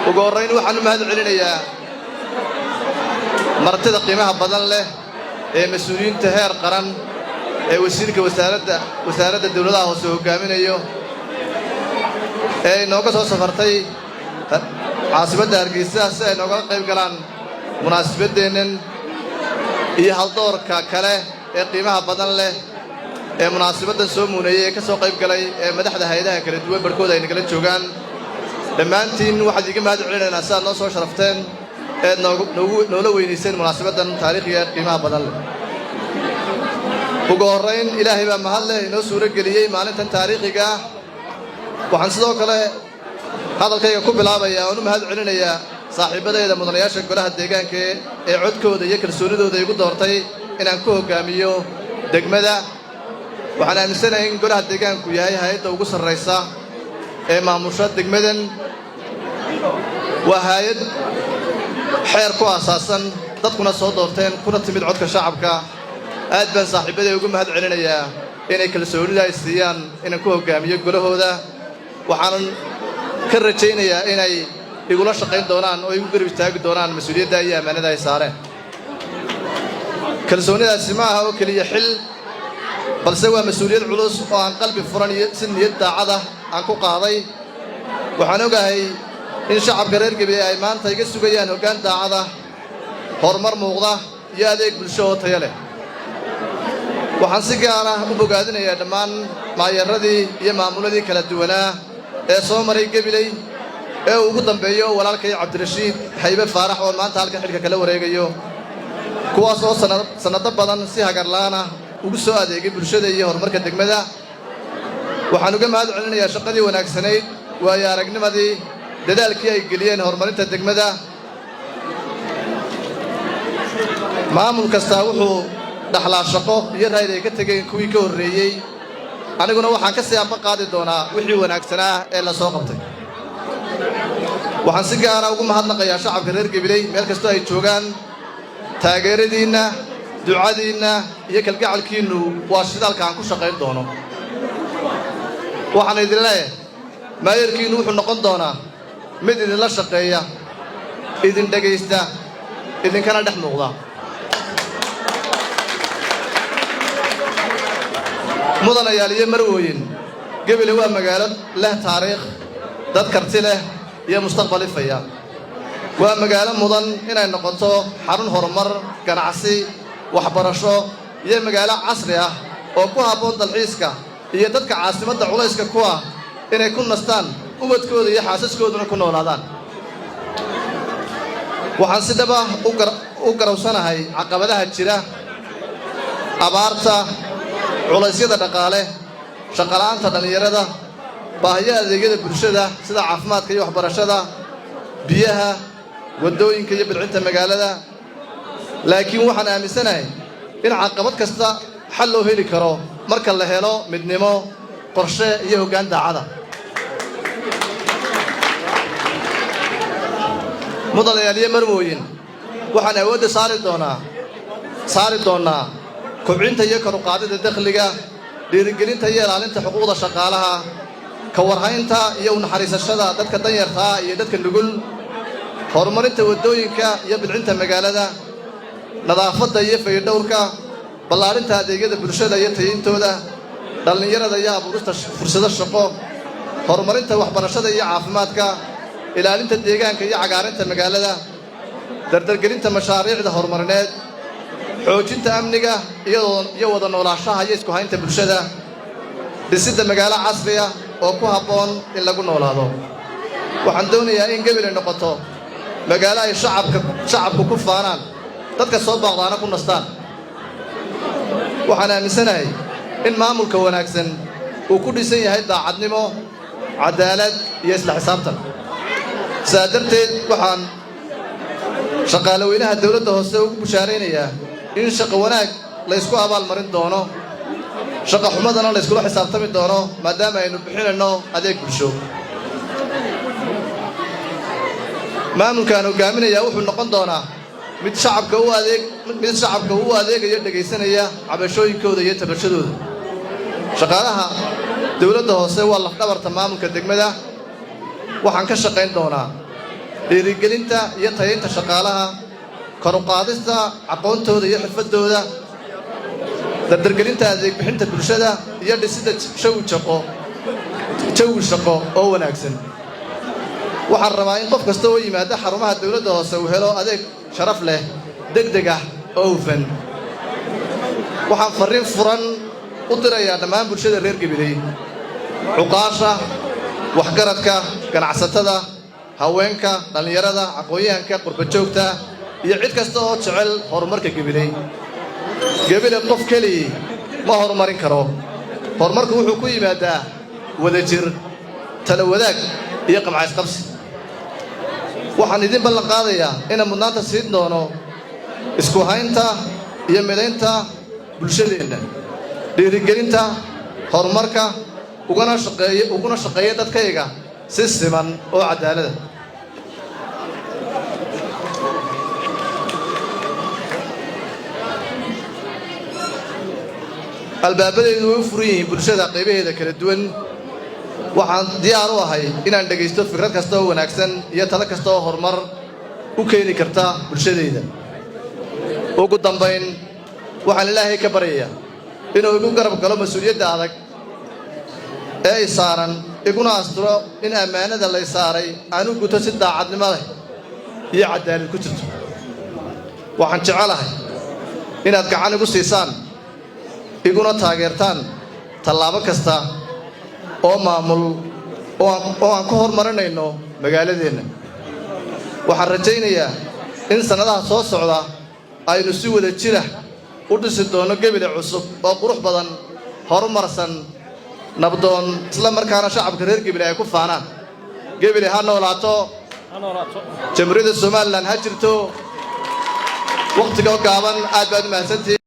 Ugu horrayn, waxaan u mahad celinayaa martida qiimaha badan leh ee mas-uuliyiinta heer qaran ee wasiirka wasaaradda dawladaha hoose hoggaaminayo ee inooga soo safartay caasimadda Hargeysa si ay nooga qayb galaan munaasibaddeennan, iyo haldoorka kale ee qiimaha badan leh ee munaasibaddan soo muuneeyey ee ka soo qayb galay, ee madaxda hay'adaha kala duwan barhkood ay nagala joogaan. Dhammaantiin waxaad iiga mahad celinaynaa sidaad noo soo sharafteen eed noola weynayseen munaasibaddan taariikhiga ee qiimaha badan leh. Ugu horrayn, Ilaahay baa mahad leh inoo suuro geliyey maalintan taariikhiga ah. Waxaan sidoo kale hadalkayga ku bilaabayaa oon u mahad celinayaa saaxiibbadayda mudanayaasha golaha deegaanka ee codkooda iyo kalsoonidooda igu doortay inaan ku hoggaamiyo degmada. Waxaan aaminsanahay in golaha deegaanku yahay hay'adda ugu sarraysa ee maamusha degmadan. Waa hay'ad xeer ku aasaasan, dadkuna soo doorteen, kuna timid codka shacabka. Aad baan saaxiibbaday ugu mahad celinayaa inay kalsoonida ay siiyaan inaan ku hoggaamiyo golahooda. Waxaanan ka rajaynayaa inay igula shaqayn doonaan oo igu garab istaagi doonaan mas-uuliyadda iyo ammaanada ay saareen. Kalsoonidaasi ma aha oo keliya xil, balse waa mas-uuliyad culus oo aan qalbi furan iyo si niyad daacad ah aan ku qaaday. Waxaan ogahay in shacabka reer Gebiley ay maanta iga sugayaan hoggaan daacad ah, horumar muuqda iyo adeeg bulsho oo tayo leh. Waxaan si gaar ah u bogaadinayaa dhammaan maayaradii iyo maamuladii kala duwanaa ee soo maray Gebiley, ee uu ugu dambeeyo walaalkay Cabdirashiid Haybe Faarax oo maanta halkan xilka kala wareegayo, kuwaas oo sannado badan si hagarla'aan ah ugu soo adeegay bulshada iyo horumarka degmada. Waxaan uga mahad celinayaa shaqadii wanaagsanayd, waayo aragnimadii, dadaalkii ay geliyeen horumarinta degmada. Maamul kastaa wuxuu dhaxlaa shaqo iyo rayd ay ka tegeen kuwii ka horreeyey. Aniguna waxaan ka sii amba qaadi doonaa wixii wanaagsanaa ee la soo qabtay. Waxaan si gaara ugu mahadnaqayaa shacabka reer Gebiley meel kastoo ay joogaan. Taageeradiinna, ducadiinna iyo kalgacalkiinnu waa shidaalka aan ku shaqayn doono. Waxaan idin leeyahay, maayarkiinnu wuxuu noqon doonaa mid idinla shaqeeya, idin dhegaysta, idinkana dhex muuqda. Mudanayaal iyo marwooyin, Gebile waa magaalo leh taariikh, dad karti leh iyo mustaqbal ifaya. Waa magaalo mudan inay noqoto xarun horumar ganacsi, waxbarasho iyo magaalo casri ah oo ku habboon dalxiiska iyo dadka caasimadda culayska ku ah inay ku nastaan, ubadkooda iyo xaasaskooduna ku noolaadaan. Waxaan si dhab ah u garawsanahay caqabadaha jira: abaarta, culaysyada dhaqaale, shaqola'aanta dhallinyarada, baahiyaha adeegyada bulshada sida caafimaadka iyo waxbarashada, biyaha, waddooyinka iyo bilcinta magaalada. Laakiin waxaan aaminsanahay in caqabad kasta xal loo heli karo marka la helo midnimo, qorshe iyo hoggaan daacada. Mudanayaal iyo marwooyin, waxaan awoodda saari doonnaa kobcinta iyo kor u qaadida dakhliga, dhiirigelinta iyo ilaalinta xuquuqda shaqaalaha, ka warhaynta iyo u naxariisashada dadka danyartaa iyo dadka nugul, horumarinta waddooyinka iyo bilcinta magaalada, nadaafadda iyo fayadhowrka, ballaadhinta adeegyada bulshada iyo tayintooda, dhallinyarada iyo abuurista fursado shaqo, horumarinta waxbarashada iyo caafimaadka, ilaalinta deegaanka iyo cagaarinta magaalada, dardargelinta mashaariicda horumarineed, xoojinta amniga iyo wada noolaanshaha iyo isku haynta bulshada, dhisidda magaalo casri ah oo ku habboon in lagu noolaado. Waxaan doonayaa in Gebile noqoto magaalo ay shacabku ku faanaan, dadka soo baaqdaana ku nastaan. Waxaan aaminsanahay in maamulka wanaagsan uu ku dhisan yahay daacadnimo, caddaalad iyo isla xisaabtan. Sidaa darteed, waxaan shaqaale weynaha dawladda hoose ugu bushaaraynayaa in shaqo wanaag laysku abaalmarin doono, shaqo xumadana layskula xisaabtami doono, maadaama aynu bixinayno adeeg bulsho. Maamulkaan hoggaaminayaa wuxuu noqon doonaa mid shacabka u adeegaya, dhegaysanaya cabashooyinkooda iyo tabashadooda. Shaqaalaha dawladda hoose waa lafdhabarta maamulka degmada. Waxaan ka shaqayn doonaa Dhiirigelinta iyo tayaynta shaqaalaha, kor u qaadista aqoontooda iyo xirfadooda, dardargelinta adeeg bixinta bulshada iyo dhisida jawi shaqo oo wanaagsan. Waxaan rabaa in qof kasta oo yimaada xarumaha dowladda hoose uu helo adeeg sharaf leh, degdeg ah oo hufan. Waxaan farriin furan u dirayaa dhammaan bulshada reer Gabiley: cuqaasha, waxgaradka, ganacsatada, haweenka, dhallinyarada, aqoon-yahanka, qurbajoogta iyo cid kasta oo jecel horumarka Gabiley. Gabiley qof keligii ma horumarin karo. Horumarku wuxuu ku yimaadaa wadajir, tala wadaag iyo qamcaysqabsi. Waxaan idin ballan qaadayaa inaan mudnaanta siin doono isku haynta iyo midaynta bulshadeenna, dhiirigelinta horumarka, uguna shaqeeya dadkayga si siman oo caddaalada. Albaabadaydu way u furan yihiin bulshada qaybaheeda kala duwan. Waxaan diyaar u ahay inaan dhegaysto fikrad kasta oo wanaagsan iyo talo kasta oo horumar u keeni karta bulshadayda. Ugu dambayn, waxaan Ilaahay ka baryayaa inuu igu garab galo mas-uuliyadda adag ee i saaran, iguna asturo in ammaanada lay saaray aan u guto si daacadnimo leh iyo caddaalad ku jirto. Waxaan jecelahay inaad gacan igu siisaan, iguna taageertaan tallaabo kasta oo maamul oo aan ku horumarinayno magaaladeenna. Waxaan rajaynayaa in sannadaha soo socda aynu si wada jira u dhisi doonno Gebile cusub oo qurux badan, horumarsan, nabdoon, isla markaana shacabka reer Gebile ay ku faanaan. Gebile ha noolaato! Jamhuuriyadda Somaliland ha jirto! Wakhtigoo gaaban, aad baad u mahadsantihiin.